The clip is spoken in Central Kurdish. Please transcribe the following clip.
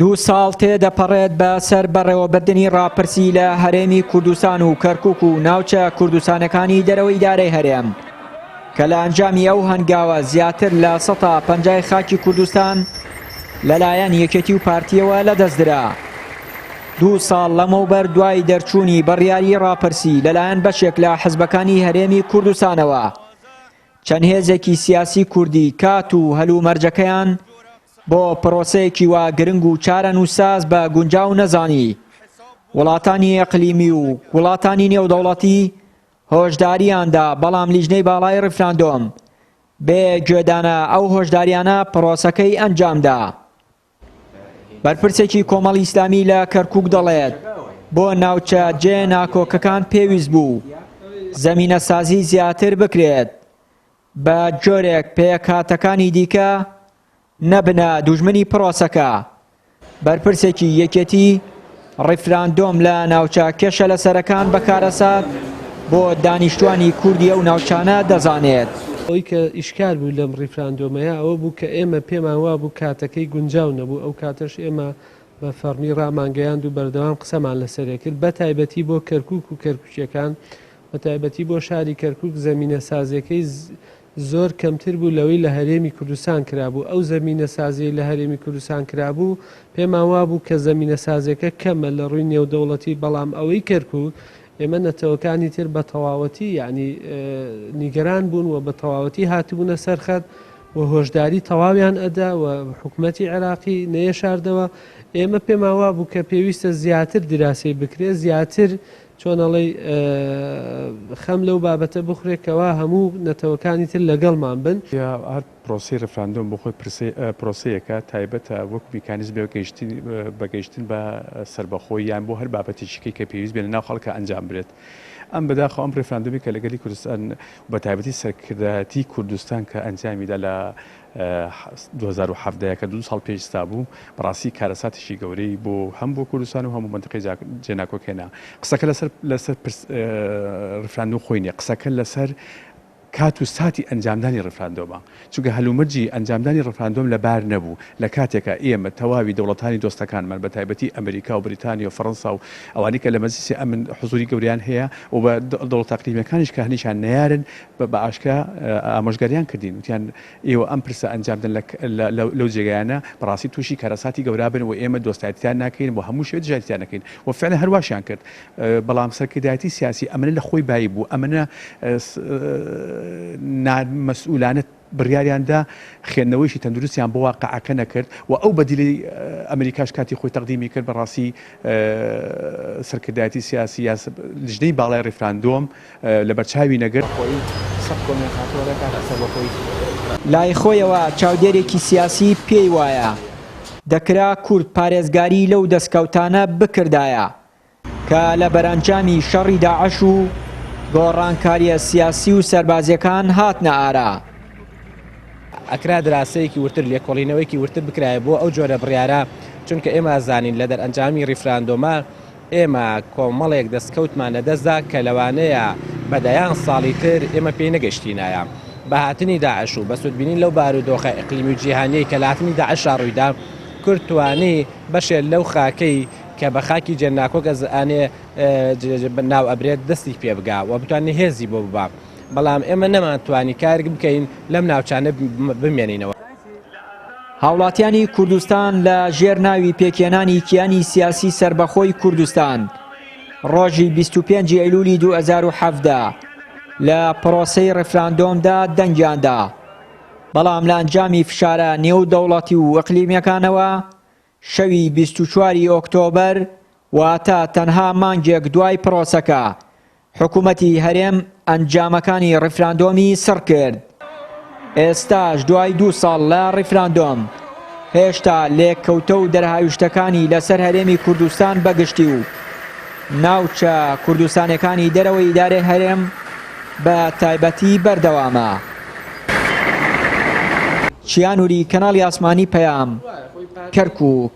دوو ساڵ تێدەپەڕێت بە سەر بەڕێوەبردنی ڕاپرسی لە هەرێمی کوردستان و کەرکوک و ناوچە کوردستانەکانی دەرەوەی ئیدارەی هەرێم کە لە ئەنجامی ئەو هەنگاوە زیاتر لە سەتا پەنجای خاکی کوردستان لەلایەن یەکێتی و پارتیەوە لەدەستدرا. دوو ساڵ لەمەوبەر دوای دەرچوونی بڕیاری ڕاپرسی لەلایەن بەشێک لە حزبەکانی هەرێمی کوردستانەوە چەند هێزێکی سیاسی کوردی کات و هەلومەرجەکەیان بۆ پرۆسەیەکی وا گرنگ و چارەنووسساز بە گونجاو نەزانی. وڵاتانی ئیقلیمی و وڵاتانی نێودەوڵەتی هۆشدارییان دا، بەڵام لیژنەی باڵای ڕیفراندۆم بێ گوێدانە ئەو هۆشدارییانە پرۆسەکەی ئەنجامدا. بەرپرسێکی کۆمەڵی ئیسلامی لە کەرکووک دەڵێت، بۆ ناوچە جێ ناکۆکەکان پێویست بوو زەمینەسازی زیاتر بکرێت، بە جۆرێک پێکهاتەکانی دیکە نەبنە دوژمنی پرۆسەکە. بەرپرسێکی یەکێتی ڕیفراندۆم لە ناوچە کێشە لەسەرەکان بە کارەسات بۆ دانیشتوانی کوردی ئەو ناوچانە دەزانێت. ئەوەی کە ئیشکال بوو لەم ڕیفراندۆمەیە ئەوە بوو کە ئێمە پێمان وابوو کاتەکەی گونجاو نەبوو، ئەو کاتەش ئێمە بە فەڕمی ڕامانگەیاند و بەردەوام قسەمان لەسەرێ کرد بە تایبەتی بۆ کەرکوک و کەرکوکیەکان، بە تایبەتی بۆ شاری کەرکوک زەمینەسازیەکەی زۆر کەمتر بوو لەوەی لە هەرێمی کوردستان کرابوو، ئەو زەمینەسازیەی لە هەرێمی کوردستان کرابوو پێمان وابوو کە زەمینەسازیەکە کەمە لە ڕووی نێودەوڵەتی، بەڵام ئەوەی کەرکوک ئێمە نەتەوەکانی تر بە تەواوەتی یەعنی نیگەران بوون و بە تەواوەتی هاتبوونە سەر خەت و هۆشداری تەواویان ئەدا و حکومەتی عێراقی نەیەشاردەوە. ئێمە پێمان وابوو کە پێویستە زیاتر دیراسەی بکرێت، زیاتر چۆن ئەڵێی خەم لەو بابەتە بخورێت کەوا هەموو نەتەوەکانی تر لەگەڵمان بن. هەر پرۆسەی ڕیفراندۆم بۆ خۆی پرۆسەیەکە تایبەتە وەک میکانیزمێک بە گەیشتن بە سەربەخۆیی یان بۆ هەر بابەتێکی کەی کە پێویست بێت لەناو خەڵکا ئەنجام برێت. ئەم بەداخەوە ئەم ڕیفراندۆمی کە لە گەلی کوردستان و بە تایبەتی سەرکردایەتی کوردستان کە ئەنجامی دا لە 2017 کە دوو ساڵ پێش ئیستا بوو بەڕاستی کارەساتێکی گەورەی بۆ هەم بۆ کوردستان و هەموو مەنتیقەی جێناکۆک هێنا. قسەکە لەسەر لەسەر ڕیفراندۆم خۆی نییە، قسەکە لەسەر کات و ساتی ئەنجامدانی ڕیفراندۆمە، چونکە هەلومەرجی ئەنجامدانی ڕیفراندۆم لەبار نەبوو، لە کاتێکا ئێمە تەواوی دەوڵەتانی دۆستەکانمان بە تایبەتی ئەمریکا و بریتانیا و فەرەنسا و ئەوانەی کە لە مەجلیسی ئەمن حزوری گەورەیان هەیە و بە دەوڵەتە ئەقلیمیەکانیش کە هەنێکیان نەیارن بە ئاشکرا ئامۆژگاریان کردین وتیان ئێوە ئەم پرسە ئەنجام دەن لەو جێگایانە بەڕاستی تووشی کارەساتی گەورا بن و ئێمە دۆستایەتیتان ناکەین و هەموو شێوەیەک دژایەتیتان نەکەین و فعلا هەر واشیان کرد بەڵام سەرکردایەتی سیاسی ئەمنە لە خۆی بایی بوو ئەمنە نامەسئولانە بڕیاریان دا خوێندنەوەیشی تەندروستیان بۆ واقعەکە نەکرد و ئەو بەدیلی ئەمریکاش کاتی خۆی تەقدیمی کرد بەڕاستی سەرکردایەتی سیاسی یا لیژنەی باڵای ڕیفراندۆم لەبەرچاوی نەگرت. لای خۆیەوە چاودێرێکی سیاسی پێی وایە، دەکرا کورد پارێزگاری لەو دەستکەوتانە بکردایە کە لە بەرەنجامی شەڕی داعش و گۆڕانکارییە سیاسی و سەربازییەکان هاتنە ئارا. ئەکرا دراسەیەکی وردتر، لێکۆڵینەوەیەکی وردتر بکرایە بۆ ئەو جۆرە بڕیارە، چونکە ئێمە ئەزانین لە دەرئەنجامی ڕیفراندۆمە ئێمە کۆمەڵێک دەستکەوتمان لەدەستدا کە لەوانەیە بە دەیان ساڵی تر ئێمە پێی نەگەشتینایە. بە هاتنی داعش و بە سوودبینین لەو بارودۆخە ئیقلیمی و جیهانییەی کە لە هاتنی داعشا ڕوویدا، کورد توانی بەشێ لەو خاکەی کە بە خاکی جێناکۆک ئەزانێ ناو ئەبرێت دەستی پێ بگا و بتوانێ هێزی بۆ ببا. بەڵام ئێمە نەمانتوانی کارێک بکەین لەم ناوچانە بمێنینەوە. هاوڵاتیانی کوردستان لە ژێر ناوی پێکهێنانی کیانی سیاسی سەربەخۆی کوردستان ڕۆژی 25 ئەیلولی 2017 لە پرۆسەی ڕیفراندۆمدا دەنگیاندا بەڵام لە ئەنجامی فشارە نێودەوڵەتی و ئەقلیمیەکانەوە شەوی 24 ئۆکتۆبەر واتە تەنها مانگێک دوای پرۆسەکە حکومەتی هەرێم ئەنجامەکانی ڕیفراندۆمی سڕ کرد. ئێستاش دوای دوو ساڵ لە ڕیفراندۆم، هێشتا لێکەوتە و دەرهاویشتەکانی لەسەر هەرێمی کوردستان بە گشتی و ناوچە کوردستانیەکانی دەرەوەی ئیدارەی هەرێم بە تایبەتی بەردەوامە. چیا نوری، کەناڵی ئاسمانی پەیام، کەرکوک.